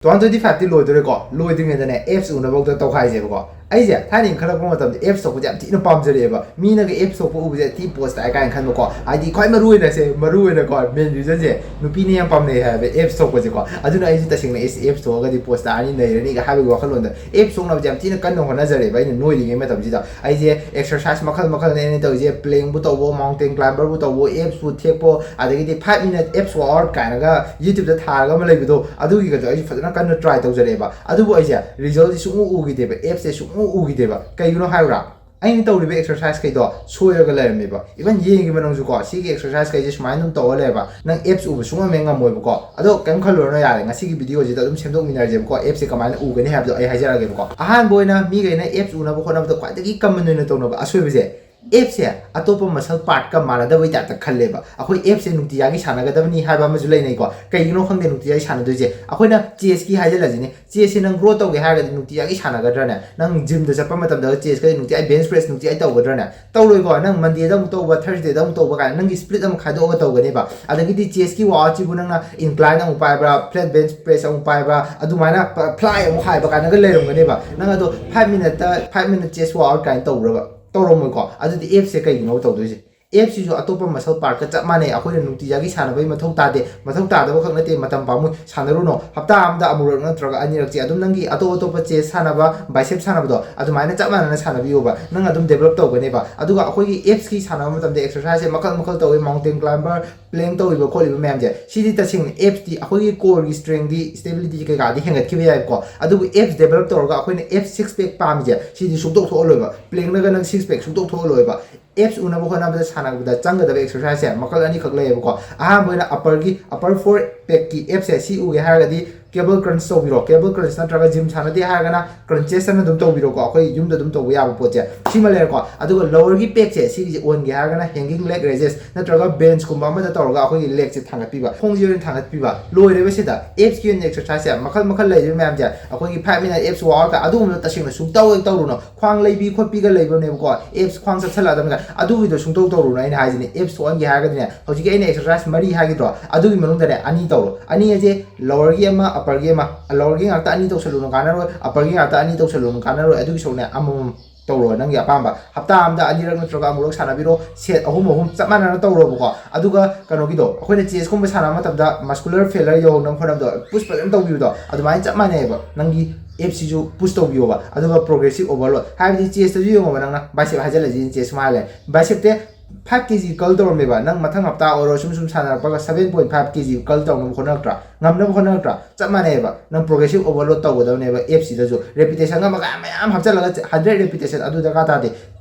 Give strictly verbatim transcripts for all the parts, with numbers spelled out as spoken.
Two thousand twenty ꯐꯥꯏꯚꯇꯤ ꯂꯣꯏꯗꯣꯔꯦꯀꯣ, ꯂꯣꯏꯗ꯭ꯔꯤꯉꯩꯗꯅꯦ ꯑꯦꯞꯁ ꯎꯅꯕꯧꯗ ꯇꯧꯈꯥꯏꯁꯦꯕꯀꯣ꯫ ꯑꯩꯁꯦ ꯊꯥꯏꯅ ꯏꯟꯈꯠꯂꯛꯄ ꯃꯇꯝꯗ ꯑꯦꯞꯁ ꯊꯣꯛꯄꯁꯦ ꯌꯥꯝ ꯊꯤꯅ ꯄꯥꯝꯖꯔꯛꯑꯦꯕ꯫ ꯃꯤꯅꯒ ꯑꯦꯞꯁ ꯊꯣꯛꯄ ꯎꯕꯁꯦ ꯊꯤ ꯄꯣꯁ ꯇꯥꯏ ꯀꯥꯏꯅ ꯈꯟꯕꯀꯣ꯫ ꯍꯥꯏꯗꯤ ꯈ꯭ꯋꯥꯏ ꯃꯔꯨ ꯑꯣꯏꯅꯁꯦ, ꯃꯔꯨ ꯑꯣꯏꯅꯀꯣ, ꯃꯦꯟ ꯔꯤꯖꯟꯁꯦ ꯅꯨꯄꯤꯅ ꯌꯥꯝ ꯄꯥꯝꯅꯩ ꯍꯥꯏꯕ ꯑꯦꯞꯁ ꯊꯣꯛꯄꯁꯦꯀꯣ꯫ ꯑꯗꯨꯅ ꯑꯩꯁꯨ ꯇꯁꯦꯡꯅ ꯑꯦꯁ ꯑꯦꯞꯁ ꯊꯣꯛꯑꯒꯗꯤ ꯄꯣꯁ ꯇꯥꯔꯅꯤ, ꯅꯩꯔꯅꯤꯒ ꯍꯥꯏꯕꯒꯤ ꯋꯥꯈꯜꯂꯣꯟꯗ ꯑꯦꯞꯁ ꯊꯣꯛꯅꯕꯁꯦ ꯌꯥꯝ ꯊꯤꯅ ꯀꯟꯅ ꯍꯣꯠꯅꯖꯔꯦꯕ ꯑꯩꯅ ꯅꯣꯏꯔꯤꯉꯩ ꯃꯇꯝꯁꯤꯗ꯫ ꯑꯩꯁꯦ ꯑꯦꯛꯁꯔꯁꯥꯏꯁ ꯃꯈꯜ ꯃꯈꯜꯅꯦ ꯑꯩꯅ ꯇꯧꯔꯤꯁꯦ, ꯄ꯭ꯂꯦꯡꯕꯨ ꯇꯧꯕꯣ, ꯃꯥꯎꯟꯇꯦꯟ ꯀ꯭ꯂꯥꯏꯝꯕꯔꯕꯨ ꯇꯧꯕꯣ, ꯑꯦꯞꯁꯄꯨ ꯊꯦꯛꯄꯣ, ꯑꯗꯒꯤꯗꯤ five minute apps workout ꯀꯥꯏꯅꯒ YouTube ꯊꯥꯔꯒ ꯑꯃ ꯂꯩꯕꯗꯣ, ꯑꯗꯨꯒꯤꯒꯗꯣ ꯑꯩꯁꯨ ꯐꯖꯅ ꯀꯟꯅ ꯇ꯭ꯔꯥꯏ ꯇꯧꯖꯔꯛꯑꯦꯕ꯫ ꯑꯗꯨꯕꯨ ꯑꯩꯁꯦ ꯔꯤꯖꯜꯁꯦ ꯁꯨꯡꯎ ꯎꯈꯤꯗꯦꯕ, ꯑꯦꯞꯁꯦ ꯁꯨꯡꯎ ꯎꯈꯤꯗꯦꯕ꯫ ꯀꯩꯒꯤꯅꯣ ꯍꯥꯏꯕ꯭ꯔꯥ? ꯑꯩꯅ ꯇꯧꯔꯤꯕ ꯑꯦꯛꯁꯔꯁꯥꯏꯁ ꯀꯩꯗꯣ ꯁꯣꯏꯔꯒ ꯂꯩꯔꯝꯃꯦꯕ꯫ ꯏꯚꯟ ꯌꯦꯡꯉꯤꯕ ꯅꯪꯁꯨꯀꯣ, ꯁꯤꯒꯤ ꯑꯦꯛꯁꯔꯁꯥꯏꯁ ꯀꯩꯁꯦ ꯁꯨꯃꯥꯏꯅ ꯑꯗꯨꯝ ꯇꯧꯔ ꯂꯩꯔꯕ, ꯅꯪ ꯑꯦꯞꯁ ꯎꯕ ꯁꯨꯡꯉꯝ ꯍꯦꯛ ꯉꯝꯃꯣꯏꯕꯀꯣ꯫ ꯑꯗꯣ ꯀꯩꯝ ꯈꯜꯂꯨꯔꯅꯨ, ꯌꯥꯔꯦ, ꯉꯁꯤꯒꯤ ꯚꯤꯗꯤꯑꯣꯁꯤꯗ ꯑꯗꯨꯝ ꯁꯦꯝꯗꯣꯛꯃꯤꯟꯅꯔꯁꯦꯕꯀꯣ, ꯑꯦꯞꯁꯦ ꯀꯃꯥꯏꯅ ꯎꯒꯅꯤ ꯍꯥꯏꯕꯗꯣ ꯑꯩ ꯍꯥꯏꯖꯔꯛꯑꯒꯦꯕꯀꯣ꯫ ꯑꯍꯥꯟꯕ ꯑꯣꯏꯅ ꯃꯤꯈꯩꯅ ꯑꯦꯞꯁ ꯎꯅꯕ ꯍꯣꯠꯅꯕꯗ ꯈ꯭ꯋꯥꯏꯗꯒꯤ ꯀꯃꯟ ꯑꯣꯏꯅ ꯇꯧꯅꯕ ꯑꯁꯣꯏꯕꯁꯦ, ꯑꯦꯞꯁꯦ ꯑꯇꯣꯞꯄ ꯃꯁꯜ ꯄꯥꯔꯠꯀ ꯃꯥꯟꯅꯗꯕꯩ ꯇꯥꯏꯞꯇ ꯈꯜꯂꯦꯕ꯫ ꯑꯩꯈꯣꯏ ꯑꯦꯞꯁꯦ ꯅꯨꯡꯇꯤꯖꯥꯒꯤ ꯁꯥꯟꯅꯒꯗꯕꯅꯤ ꯍꯥꯏꯕ ꯑꯃꯁꯨ ꯂꯩꯅꯩꯀꯣ꯫ ꯀꯩꯒꯤꯅꯣ ꯈꯪꯗꯦ ꯅꯨꯡꯇꯤꯖꯥꯒꯤ ꯁꯥꯟꯅꯗꯣꯏꯁꯦ꯫ ꯑꯩꯈꯣꯏꯅ ꯆꯦꯁꯀꯤ ꯍꯥꯏꯖꯤꯜꯂꯁꯤꯅꯦ, ꯆꯦꯁꯁꯦ ꯅꯪ ꯒ꯭ꯔꯣ ꯇꯧꯒꯦ ꯍꯥꯏꯔꯒꯗꯤ ꯅꯨꯡꯇꯤꯖꯥꯒꯤ ꯁꯥꯟꯅꯒꯗ꯭ꯔꯅꯦ? ꯅꯪ ꯖꯤꯝꯗ ꯆꯠꯄ ꯃꯇꯝꯗ ꯆꯦꯁꯀꯗꯤ ꯅꯨꯡꯇꯤꯖꯥꯒꯤ ꯕꯦꯟꯁ ꯄ꯭ꯔꯦꯁ ꯅꯨꯡꯇꯤꯖꯥꯒꯤ ꯇꯧꯒꯗ꯭ꯔꯅꯦ? ꯇꯧꯔꯣꯏꯀꯣ꯫ ꯅꯪ ꯃꯟꯗꯦꯗ ꯑꯃꯨꯛ ꯇꯧꯕ, ꯊꯔꯁꯗꯦꯗ ꯑꯃꯨꯛ ꯇꯧꯕ ꯀꯥꯏꯅ ꯅꯪꯒꯤ ꯁ꯭ꯄ꯭ꯂꯤꯠ ꯑꯃ ꯈꯥꯏꯗꯣꯛꯑꯒ ꯇꯧꯒꯅꯦꯕ꯫ ꯑꯗꯒꯤꯗꯤ ꯆꯦꯁꯀꯤ ꯋꯥꯛꯑꯥꯎꯠꯁꯤꯕꯨ ꯅꯪꯅ ꯏꯟꯀ꯭ꯂꯥꯏꯟ ꯑꯃꯨꯛ ꯄꯥꯏꯕ꯭ꯔꯥ, ꯐ꯭ꯂꯦꯠ ꯕꯦꯟꯁ ꯄ꯭ꯔꯦꯁ ꯑꯃꯨꯛ ꯄꯥꯏꯕ꯭ꯔꯥ, ꯑꯗꯨꯃꯥꯏꯅ ꯐ꯭ꯂꯥꯏ ꯑꯃꯨꯛ ꯍꯥꯏꯕ ꯀꯥꯏꯅꯒ ꯂꯩꯔꯝꯒꯅꯦꯕ꯫ ꯅꯪ ꯑꯗꯣ five minute, five minute chest workout ꯀꯥꯏꯅ ꯇꯧꯕ꯭ꯔꯕ? ꯇꯧꯔꯝꯃꯣꯏꯀꯣ꯫ ꯑꯗꯨꯗꯤ ꯑꯦꯞꯁꯦ ꯀꯩꯒꯤꯅꯣ ꯇꯧꯗꯣꯏꯁꯦ? ꯑꯦꯞꯁꯤꯁꯨ ꯑꯇꯣꯞꯄ ꯃꯁꯜ ꯄꯥꯔꯠꯀ ꯆꯞ ꯃꯥꯟꯅꯩ꯫ ꯑꯩꯈꯣꯏꯅ ꯅꯨꯡꯇꯤꯖꯥꯒꯤ ꯁꯥꯟꯅꯕꯒꯤ ꯃꯊꯧ ꯇꯥꯗꯦ꯫ ꯃꯊꯧ ꯇꯥꯗꯕ ꯈꯛ ꯅꯠꯇꯦ, ꯃꯇꯝ ꯄꯥꯝꯃꯨꯏ꯫ ꯁꯥꯟꯅꯔꯨꯅꯣ꯫ ꯍꯞꯇꯥ ꯑꯃꯗ ꯑꯃꯨꯔꯛ ꯅꯠꯇ꯭ꯔꯒ ꯑꯅꯤꯔꯛꯁꯦ ꯑꯗꯨꯝ ꯅꯪꯒꯤ ꯑꯇꯣꯞ ꯑꯇꯣꯞꯄ ꯆꯦꯁ ꯁꯥꯟꯅꯕ, ꯕꯥꯏꯁꯦꯞ ꯁꯥꯟꯅꯕꯗꯣ ꯑꯗꯨꯃꯥꯏꯅ ꯆꯞ ꯃꯥꯟꯅꯅ ꯁꯥꯟꯅꯕꯤꯌꯣꯕ꯫ ꯅꯪ ꯑꯗꯨꯝ ꯗꯦꯕꯂꯞ ꯇꯧꯒꯅꯦꯕ꯫ ꯑꯗꯨꯒ ꯑꯩꯈꯣꯏꯒꯤ ꯑꯦꯞꯁꯀꯤ ꯁꯥꯟꯅꯕ ꯃꯇꯝꯗ ꯑꯦꯛꯁꯔꯁꯥꯏꯁꯁꯦ ꯃꯈꯜ ꯃꯈꯜ ꯇꯧꯋꯤ꯫ ꯃꯥꯎꯟꯇꯦꯟ ꯀ꯭ꯂꯥꯏꯝꯕꯔ, ꯄ꯭ꯂꯦꯡ ꯇꯧꯔꯤꯕ ꯈꯣꯠꯂꯤꯕ ꯃꯌꯥꯝꯁꯦ, ꯁꯤꯗꯤ ꯇꯁꯦꯡꯅ ꯑꯦꯞꯁꯇꯤ ꯑꯩꯈꯣꯏꯒꯤ ꯀꯣꯔꯒꯤ ꯁ꯭ꯇꯔꯦꯡꯗꯤ, ꯁ꯭ꯇꯦꯕꯤꯂꯤꯇꯤ ꯀꯩꯀꯥꯗꯤ ꯍꯦꯟꯒꯠꯈꯤꯕ ꯌꯥꯏꯕꯀꯣ꯫ ꯑꯗꯨꯕꯨ ꯑꯦꯞꯁ ꯗꯦꯕꯂꯞ ꯇꯧꯔꯒ ꯑꯩꯈꯣꯏꯅ ꯑꯦꯞꯁ ꯁꯤꯛꯁ ꯄꯦꯛ ꯄꯥꯝꯃꯤꯁꯦ, ꯁꯤꯗꯤ ꯁꯨꯡꯇꯣꯛ ꯊꯣꯛꯍꯜꯂꯣꯏꯕ꯫ ꯄ꯭ꯂꯦꯡꯅꯒ ꯅꯪ ꯁꯤꯛꯁ ꯄꯦꯛ ꯁꯨꯡꯇꯣꯛ ꯊꯣꯛꯍꯜꯂꯣꯏꯕ꯫ ꯑꯦꯞꯁ ꯎꯅꯕ ꯍꯣꯠꯅꯕꯗ ꯁꯥꯟꯅꯕꯗ ꯆꯪꯒꯗꯕ ꯑꯦꯛꯁꯔꯁꯥꯏꯁꯁꯦ ꯃꯈꯜ ꯑꯅꯤꯈꯛ ꯂꯩꯌꯦꯕꯀꯣ꯫ ꯑꯍꯥꯟꯕ ꯑꯣꯏꯅ ꯑꯄꯔꯒꯤ, ꯑꯄꯔ ꯐꯣꯔ ꯄꯦꯛꯀꯤ ꯑꯦꯞꯁꯦ ꯁꯤ ꯎꯒꯦ ꯍꯥꯏꯔꯒꯗꯤ ꯀꯦꯕꯜ ꯀ꯭ꯔꯟꯁ ꯇꯧꯕꯤꯔꯣ꯫ ꯀꯦꯕꯜ ꯀ꯭ꯔꯟꯁ ꯅꯠꯇ꯭ꯔꯒ ꯖꯤꯝ ꯁꯥꯟꯅꯗꯦ ꯍꯥꯏꯔꯒꯅ ꯀ꯭ꯔꯟꯆꯦꯁ ꯑꯅ ꯑꯗꯨꯝ ꯇꯧꯕꯤꯔꯣꯀꯣ꯫ ꯑꯩꯈꯣꯏ ꯌꯨꯝꯗ ꯑꯗꯨꯝ ꯇꯧꯕ ꯌꯥꯕ ꯄꯣꯠꯁꯦ ꯁꯤꯃ ꯂꯩꯔꯦꯀꯣ꯫ ꯑꯗꯨꯒ ꯂꯋꯔꯒꯤ ꯄꯦꯛꯁꯦ ꯁꯤꯒꯤꯁꯦ ꯑꯣꯟꯒꯦ ꯍꯥꯏꯔꯒꯅ ꯍꯦꯡꯒꯤꯡ ꯂꯦꯛ ꯔꯦꯖꯦꯁ ꯅꯠꯇ꯭ꯔꯒ ꯕꯦꯟꯁꯀꯨꯝꯕ ꯑꯃꯗ ꯇꯧꯔꯒ ꯑꯩꯈꯣꯏꯒꯤ ꯂꯦꯛꯁꯦ ꯊꯥꯡꯒꯠꯄꯤꯕ, ꯈꯣꯡꯁꯦ ꯑꯣꯏꯅ ꯊꯥꯡꯒꯠꯄꯤꯕ꯫ ꯂꯣꯏꯔꯦꯕ ꯁꯤꯗ꯫ ꯑꯦꯞꯁꯀꯤ ꯑꯣꯏꯅ ꯑꯦꯛꯁꯔꯁꯥꯏꯁꯁꯦ ꯃꯈꯜ ꯃꯈꯜ ꯂꯩꯔꯤꯕ ꯃꯌꯥꯝꯁꯦ, ꯑꯩꯈꯣꯏꯒꯤ five minute apps workout ꯑꯗꯨꯒꯨꯝꯕꯗꯣ ꯇꯁꯦꯡꯅ ꯁꯨꯡꯇꯧ ꯍꯦꯛ ꯇꯧꯔꯨꯅꯣ꯫ ꯈ꯭ꯋꯥꯡ ꯂꯩꯕꯤ ꯈꯣꯠꯄꯤꯒ ꯂꯩꯕꯅꯦꯕꯀꯣ, ꯑꯦꯞꯁ ꯈ꯭ꯋꯥꯡ ꯆꯠꯁꯜꯂꯛꯑꯗꯕꯅꯤꯅ ꯑꯗꯨꯒꯤꯗꯣ ꯁꯨꯡꯇꯧ ꯇꯧꯔꯨꯅꯣ꯫ ꯑꯩꯅ ꯍꯥꯏꯁꯤꯅꯦ, ꯑꯦꯞꯁ ꯊꯣꯛꯍꯟꯒꯦ ꯍꯥꯏꯔꯒꯗꯤꯅꯦ, ꯍꯧꯖꯤꯛꯀꯤ ꯑꯩꯅ ꯑꯦꯛꯁꯔꯁꯥꯏꯁ ꯃꯔꯤ ꯍꯥꯏꯒꯗ꯭ꯔꯣ, ꯑꯗꯨꯒꯤ ꯃꯅꯨꯡꯗꯅꯦ ꯑꯅꯤ ꯇꯧꯔꯣ꯫ ꯑꯅꯤ ꯍꯥꯏꯁꯦ ꯂꯋꯔꯒꯤ ꯑꯃ, ꯑꯄꯔꯒꯤ ꯑꯃ, ꯂꯋꯔꯒꯤ ꯉꯥꯛꯇ ꯑꯅꯤ ꯇꯧꯁꯜꯂꯨꯅ ꯀꯥꯟꯅꯔꯣꯏ, ꯑꯄꯔꯒꯤ ꯉꯥꯛꯇ ꯑꯅꯤ ꯇꯧꯁꯜꯂꯨꯅ ꯀꯥꯟꯅꯔꯣꯏ꯫ ꯑꯗꯨꯒꯤ ꯁꯔꯨꯛꯅꯦ, ꯑꯃꯃꯝ ꯇꯧꯔꯣ꯫ ꯅꯪꯒꯤ ꯑꯄꯥꯝꯕ ꯍꯞꯇꯥ ꯑꯃꯗ ꯑꯅꯤꯔꯛ ꯅꯠꯇ꯭ꯔꯒ ꯑꯃꯨꯔꯛ ꯁꯥꯟꯅꯕꯤꯔꯣ꯫ ꯁꯦꯠ ꯑꯍꯨꯝ ꯑꯍꯨꯝ ꯆꯞ ꯃꯥꯟꯅꯅ ꯇꯧꯔꯣꯕꯀꯣ꯫ ꯑꯗꯨꯒ ꯀꯩꯅꯣꯒꯤꯗꯣ, ꯑꯩꯈꯣꯏꯅ ꯆꯦꯁꯀꯨꯝꯕ ꯁꯥꯟꯅꯕ ꯃꯇꯝꯗ muscular failure ꯌꯧꯍꯟꯅꯕ ꯍꯣꯠꯅꯕꯗꯣ, ꯄꯨꯁ ꯐꯖꯅ ꯇꯧꯕꯤꯕꯗꯣ, ꯑꯗꯨꯃꯥꯏꯅ ꯆꯞ ꯃꯥꯟꯅꯩꯑꯕ꯫ ꯅꯪꯒꯤ ꯑꯦꯞꯁꯤꯁꯨ ꯄꯨꯁ ꯇꯧꯕꯤꯌꯣꯕ꯫ ꯑꯗꯨꯒ progressive overload, ꯍꯥꯏꯕꯗꯤ ꯆꯦꯁꯇꯁꯨ ꯌꯦꯡꯉꯣꯕ, ꯅꯪꯅ bicep ꯍꯥꯏꯖꯤꯜꯂꯁꯤ, ꯆꯦꯁ ꯃꯥꯜꯂꯦ, bicepꯇ five K G curl ꯇꯧꯔꯝꯃꯦꯕ, ꯅꯪ ꯃꯊꯪ ꯍꯞꯇꯥ ꯑꯣꯏꯔꯣ ꯁꯨꯝ ꯁꯨꯝ ꯁꯥꯟꯅꯔꯛꯄꯒ seven point five K G curl ꯇꯧꯅꯕ ꯍꯣꯠꯅꯔꯛꯇ꯭ꯔꯥ, ꯉꯝꯅꯕ ꯍꯣꯠꯅꯔꯛꯇ꯭ꯔꯥ? ꯆꯞ ꯃꯥꯟꯅꯩꯑꯕ꯫ ꯅꯪ progressive overload ꯇꯧꯒꯗꯕꯅꯦꯕ ꯑꯦꯞꯁꯤꯗꯁꯨ꯫ Repetitionꯒ ꯃꯌꯥꯝ ꯃꯌꯥꯝ ꯍꯥꯞꯆꯤꯜꯂꯒ hundred repetition ꯑꯗꯨ ꯗꯔꯀꯥꯔ ꯇꯥꯗꯦ꯫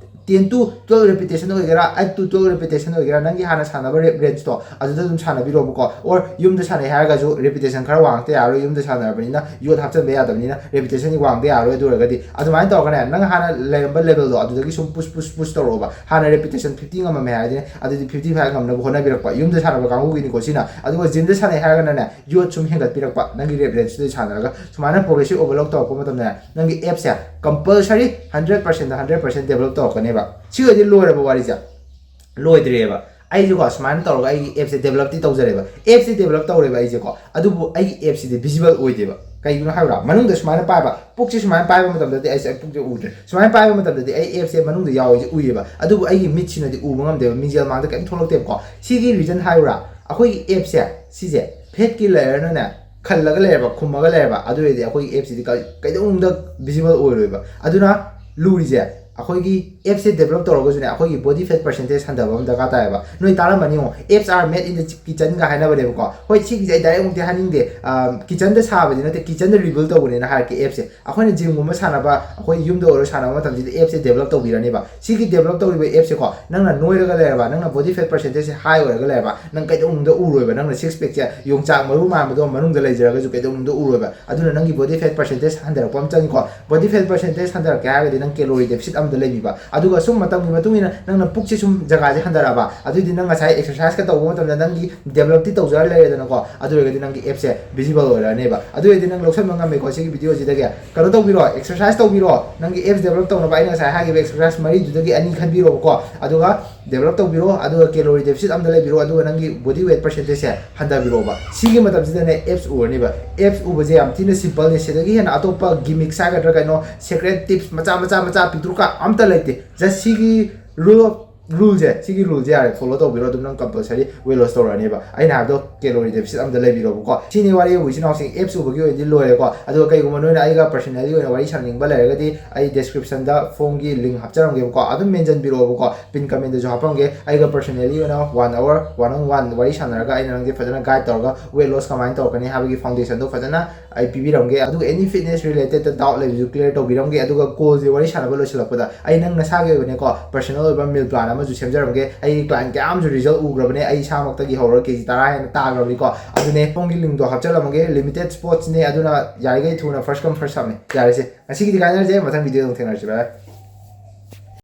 Ten to twelve repetition ꯑꯣꯏꯒꯦꯔꯥ, eight to twelve repetition ꯑꯣꯏꯒꯦꯔꯥ, ꯅꯪꯒꯤ ꯍꯥꯟꯅ ꯁꯥꯟꯅꯕ rep rangeꯇꯣ ꯑꯗꯨꯗ ꯑꯗꯨꯝ ꯁꯥꯟꯅꯕꯤꯔꯣꯕꯀꯣ꯫ Or ꯌꯨꯝꯗ ꯁꯥꯟꯅꯩ ꯍꯥꯏꯔꯒꯁꯨ repetition ꯈꯔ ꯋꯥꯡꯉꯛꯇ ꯌꯥꯔꯣꯏ, ꯌꯨꯝꯗ ꯁꯥꯟꯅꯔꯕꯅꯤꯅ ꯌꯣꯠ ꯍꯥꯞꯆꯤꯟꯕ ꯌꯥꯗꯕꯅꯤꯅ repetitionꯗꯤ ꯋꯥꯡꯗ ꯌꯥꯔꯣꯏ꯫ ꯑꯗꯨ ꯑꯣꯏꯔꯒꯗꯤ ꯑꯗꯨꯃꯥꯏꯅ ꯇꯧꯔꯒꯅꯦ, ꯅꯪ ꯍꯥꯟꯅ ꯂꯩꯔꯝꯕ levelꯗꯣ ꯑꯗꯨꯗꯒꯤ ꯁꯨꯝ push push push ꯇꯧꯔꯛꯑꯣꯕ꯫ ꯍꯥꯟꯅ repetition fifty ꯉꯝꯃꯝꯃꯦ ꯍꯥꯏꯔꯗꯤ ꯑꯗꯨꯗꯤ fifty five ꯉꯝꯅꯕ ꯍꯣꯠꯅꯕꯤꯔꯛꯄ, ꯌꯨꯝꯗ ꯁꯥꯟꯅꯕ ꯀꯥꯡꯕꯨꯒꯤꯅꯤꯀꯣ ꯁꯤꯅ꯫ ꯑꯗꯨꯒ gymꯗ ꯁꯥꯟꯅꯩ ꯍꯥꯏꯔꯒꯅꯅꯦ, ꯌꯣꯠ ꯁꯨꯝ ꯍꯦꯟꯒꯠꯄꯤꯔꯛꯄ, ꯅꯪꯒꯤ rep rangeꯇꯨꯗ ꯁꯥꯟꯅꯔꯒ ꯁꯨꯃꯥꯏꯅ progressive overload ꯇꯧꯔꯛꯄ ꯃꯇꯝꯗ ꯅꯪꯒꯤ ꯑꯦꯞꯁꯦ compulsory hundred percentꯇ hundred percent develop ꯇꯧꯔꯛꯀꯅꯦꯕ꯫ ꯁꯤ ꯑꯣꯏꯗꯤ ꯂꯣꯏꯔꯕ ꯋꯥꯔꯤꯁꯦ? ꯂꯣꯏꯗ꯭ꯔꯤꯑꯕ꯫ ꯑꯩꯁꯦꯀꯣ ꯁꯨꯃꯥꯏꯅ ꯇꯧꯔꯒ ꯑꯩꯒꯤ ꯑꯦꯞꯁꯦ developꯇꯤ ꯇꯧꯖꯔꯦꯕ, ꯑꯦꯞꯁꯦ develop ꯇꯧꯔꯦꯕ ꯑꯩꯁꯦꯀꯣ, ꯑꯗꯨꯕꯨ ꯑꯩꯒꯤ ꯑꯦꯞꯁꯤꯗꯤ visible ꯑꯣꯏꯗꯦꯕ꯫ ꯀꯩꯒꯤꯅꯣ ꯍꯥꯏꯕ꯭ꯔꯥ? ꯃꯅꯨꯡꯗ ꯁꯨꯃꯥꯏꯅ ꯄꯥꯏꯕ, ꯄꯨꯛꯁꯦ ꯁꯨꯃꯥꯏꯅ ꯄꯥꯏꯕ ꯃꯇꯝꯗꯗꯤ ꯑꯩꯁꯦ ꯑꯩ ꯄꯨꯛꯁꯦ ꯎꯗ꯭ꯔꯦ꯫ ꯁꯨꯃꯥꯏꯅ ꯄꯥꯏꯕ ꯃꯇꯝꯗꯗꯤ ꯑꯩ ꯑꯦꯞꯁꯦ ꯃꯅꯨꯡꯗ ꯌꯥꯎꯋꯦꯁꯦ ꯎꯏꯌꯦꯕ, ꯑꯗꯨꯕꯨ ꯑꯩꯒꯤ ꯃꯤꯠꯁꯤꯅꯗꯤ ꯎꯕ ꯉꯝꯗꯦꯕ, ꯃꯤꯡꯖꯦꯜ ꯃꯥꯡꯗ ꯀꯩꯝ ꯊꯣꯛꯂꯛꯇꯦꯕꯀꯣ꯫ ꯁꯤꯒꯤ reason ꯍꯥꯏꯔꯨꯔꯥ? ꯑꯩꯈꯣꯏꯒꯤ ꯑꯦꯞꯁꯦ ꯁꯤꯁꯦ fat ꯀꯤ layerꯅꯅꯦ ꯈꯜꯂꯒ ꯂꯩꯔꯕ, ꯈꯨꯝꯃꯒ ꯂꯩꯔꯕ, ꯑꯗꯨ ꯑꯣꯏꯔꯗꯤ ꯑꯩꯈꯣꯏꯒꯤ ꯑꯦꯞꯁꯤꯗꯤ ꯀ-, ꯀꯩꯗꯧꯅꯨꯡꯗ visible ꯑꯣꯏꯔꯣꯏꯕ꯫ ꯑꯗꯨꯅ ꯂꯨꯔꯤꯁꯦ, ꯑꯩꯈꯣꯏꯒꯤ ꯑꯦꯞꯁꯦ develop ꯇꯧꯔꯒꯁꯨꯅꯦ, ꯑꯩꯈꯣꯏꯒꯤ body fat percentage ꯍꯟꯊꯕ ꯑꯃ ꯗꯔꯀꯥꯔ ꯇꯥꯏꯌꯦꯕ꯫ ꯅꯣꯏ ꯇꯥꯔꯝꯃꯅꯤ ꯌꯦꯡꯉꯣ, "Apps are made in the kitchenꯒ" ꯍꯥꯏꯅꯕꯅꯦꯕꯀꯣ꯫ ꯍꯣꯏ, ꯁꯤꯒꯤꯁꯦ ꯑꯩ direct ꯑꯃꯨꯛꯇꯤ ꯍꯥꯏꯅꯤꯡꯗꯦ, ꯑ, kitchenꯗ ꯁꯥꯕꯗꯤ ꯅꯠꯇꯦ, kitchenꯗ rebuild ꯇꯧꯕꯅꯦꯅ ꯍꯥꯏꯔꯛꯀꯦ ꯑꯦꯞꯁꯦ꯫ ꯑꯩꯈꯣꯏꯅ gymꯒꯨꯝꯕ ꯁꯥꯟꯅꯕ, ꯑꯩꯈꯣꯏ ꯌꯨꯝꯗ ꯑꯣꯏꯔꯣ ꯁꯥꯟꯅꯕ ꯃꯇꯝꯁꯤꯗ ꯑꯦꯞꯁꯦ develop ꯇꯧꯕꯤꯔꯅꯦꯕ꯫ ꯁꯤꯒꯤ develop ꯇꯧꯔꯤꯕ ꯑꯦꯞꯁꯦꯀꯣ, ꯅꯪꯅ ꯅꯣꯏꯔꯒ ꯂꯩꯔꯕ, ꯅꯪꯅ body fat percentageꯁꯦ high ꯑꯣꯏꯔꯒ ꯂꯩꯔꯕ, ꯅꯪ ꯀꯩꯗꯧꯅꯨꯡꯗ ꯎꯔꯣꯏꯕ꯫ ꯅꯪꯅ six packꯁꯦ ꯌꯣꯡꯆꯥꯛ ꯃꯔꯨ ꯃꯥꯟꯕꯗꯣ ꯃꯅꯨꯡꯗ ꯂꯩꯖꯔꯒꯁꯨ ꯀꯩꯗꯧꯅꯨꯡꯗ ꯎꯔꯣꯏꯕ꯫ ꯑꯗꯨꯅ ꯅꯪꯒꯤ body fat percentage ꯍꯟꯊꯔꯛꯄ ꯑꯃ ꯆꯪꯉꯤꯀꯣ꯫ Body fat percentage ꯍꯟꯊꯔꯛꯀꯦ ꯍꯥꯏꯔꯒꯗꯤ ꯅꯪ calorie deficit ꯑꯃꯗ ꯂꯩꯕꯤꯕ꯫ ꯑꯗꯨꯒ ꯁꯨꯝ ꯃꯇꯝꯒꯤ ꯃꯇꯨꯡ ꯏꯟꯅ ꯅꯪꯅ ꯄꯨꯛꯁꯦ ꯁꯨꯝ ꯖꯒꯥꯁꯦ ꯍꯟꯊꯔꯛꯑꯕ, ꯑꯗꯨꯏꯗꯤ ꯅꯪ ꯉꯁꯥꯏ exerciseꯀ ꯇꯧꯕ ꯃꯇꯝꯗ ꯅꯪꯒꯤ developꯇꯤ ꯇꯧꯖꯔ ꯂꯩꯔꯦꯗꯅꯀꯣ꯫ ꯑꯗꯨ ꯑꯣꯏꯔꯒꯗꯤ ꯅꯪꯒꯤ ꯑꯦꯞꯁꯦ visible ꯑꯣꯏꯔꯛꯑꯅꯦꯕ꯫ ꯑꯗꯨ ꯑꯣꯏꯔꯗꯤ ꯅꯪ ꯂꯧꯁꯟꯕ ꯉꯝꯃꯦꯀꯣ ꯁꯤꯒꯤ videoꯁꯤꯗꯒꯤ꯫ ꯀꯩꯅꯣ ꯇꯧꯕꯤꯔꯣ, exercise ꯇꯧꯕꯤꯔꯣ꯫ ꯅꯪꯒꯤ apps develop ꯇꯧꯅꯕ ꯑꯩꯅ ꯉꯁꯥꯏ ꯍꯥꯏꯈꯤꯕ exercise ꯃꯔꯤꯗꯨꯗꯒꯤ ꯑꯅꯤ ꯈꯟꯕꯤꯔꯣꯕꯀꯣ꯫ ꯑꯗꯨꯒ develop ꯇꯧꯕꯤꯔꯣ, ꯑꯗꯨꯒ calorie deficit ꯑꯝꯗ ꯂꯩꯕꯤꯔꯣ, ꯑꯗꯨꯒ ꯅꯪꯒꯤ body weight percentageꯁꯦ ꯍꯟꯊꯕꯤꯔꯣꯕ꯫ ꯁꯤꯒꯤ ꯃꯇꯝꯁꯤꯗꯅꯦ ꯑꯦꯞꯁ ꯎꯔꯅꯤꯕ꯫ ꯑꯦꯞꯁ ꯎꯕꯁꯦ ꯌꯥꯝ ꯊꯤꯅ simpleꯅꯦ꯫ ꯁꯤꯗꯒꯤ ꯍꯦꯟꯅ ꯑꯇꯣꯞꯄ gimmicks ꯍꯥꯏꯒꯗ꯭ꯔꯥ ꯀꯩꯅꯣ, secret tips ꯃꯆꯥ ꯃꯆꯥ ꯃꯆꯥ ꯄꯤꯛꯇ꯭ꯔꯨꯀ ꯑꯝꯇ ꯂꯩꯇꯦ꯫ Just ꯁꯤꯒꯤ rule of ruleꯁꯦ, ꯁꯤꯒꯤ ruleꯁꯦ ꯌꯥꯔꯦ follow ꯇꯧꯕꯤꯔꯣ, ꯑꯗꯨꯝ ꯅꯪ compulsory weight loss ꯇꯧꯔꯛꯑꯅꯦꯕ꯫ ꯑꯩꯅ ꯍꯥꯏꯕꯗꯣ calorie deficit ꯑꯝꯗ ꯂꯩꯕꯤꯔꯣꯕꯀꯣ꯫ ꯁꯤꯅꯤ ꯋꯥꯔꯤꯕꯨ ꯏꯆꯤꯟ ꯏꯅꯥꯎꯁꯤꯡ ꯑꯦꯞꯁ ꯎꯕꯒꯤ ꯑꯣꯏꯅꯗꯤ ꯂꯣꯏꯔꯦꯀꯣ꯫ ꯑꯗꯨꯒ ꯀꯩꯒꯨꯝꯕ ꯅꯣꯏꯅ ꯑꯩꯒ personally ꯑꯣꯏꯅ ꯋꯥꯔꯤ ꯁꯥꯟꯅꯅꯤꯡꯕ ꯂꯩꯔꯒꯗꯤ ꯑꯩ descriptionꯗ formꯒꯤ link ꯍꯥꯞꯆꯔꯝꯒꯦꯕꯀꯣ, ꯑꯗꯨꯝ mention ꯄꯤꯔꯛꯑꯣꯕꯀꯣ, pin commentꯗꯁꯨ ꯍꯥꯞꯄꯝꯒꯦ꯫ ꯑꯩꯒ personally ꯑꯣꯏꯅ one hour one on one ꯋꯥꯔꯤ ꯁꯥꯟꯅꯔꯒ ꯑꯩꯅ ꯅꯪꯁꯦ ꯐꯖꯅ guide ꯇꯧꯔꯒ weight loss ꯀꯃꯥꯏꯅ ꯇꯧꯔꯛꯀꯅꯤ ꯍꯥꯏꯕꯒꯤ foundationꯗꯣ ꯐꯖꯅ ꯑꯩ ꯄꯤꯕꯤꯔꯝꯒꯦ꯫ ꯑꯗꯨꯒ any fitness relatedꯇ doubt ꯂꯩꯕꯁꯨ clear ꯇꯧꯕꯤꯔꯝꯒꯦ꯫ ꯑꯗꯨꯒ callꯁꯦ ꯋꯥꯔꯤ ꯁꯥꯟꯅꯕ ꯂꯣꯏꯁꯤꯜꯂꯛꯄꯗ ꯑꯩ ꯅꯪ ꯅꯁꯥꯒꯤ ꯑꯣꯏꯕꯅꯦꯀꯣ personal ꯑꯣꯏꯕ meal plan ꯑꯃꯁꯨ ꯁꯦꯝꯖꯔꯝꯒꯦ꯫ ꯑꯩ client ꯀꯌꯥ ꯑꯃꯁꯨ result ꯎꯈ꯭ꯔꯕꯅꯦ꯫ ꯑꯩ ꯏꯁꯥꯃꯛꯇꯒꯤ ꯍꯧꯔꯒ ꯀꯦ ꯖꯤ ꯇꯔꯥ ꯍꯦꯟꯅ ꯇꯥꯈ꯭ꯔꯕꯅꯤꯀꯣ꯫ ꯑꯗꯨꯅꯦ formꯒꯤ linkꯗꯣ ꯍꯥꯞꯆꯜꯂꯝꯃꯒꯦ꯫ Limited spotsꯅꯦ, ꯑꯗꯨꯅ ꯌꯥꯔꯤꯈꯩ ꯊꯨꯅ first come first serveꯅꯦ꯫ ꯌꯥꯔꯦꯁꯦ, ꯉꯁꯤꯒꯤꯗꯤ ꯀꯥꯏꯅꯔꯁꯦ, ꯃꯊꯪ videoꯗ ꯑꯃꯨꯛ ꯊꯦꯡꯅꯔꯁꯤ꯫ Bye bye꯫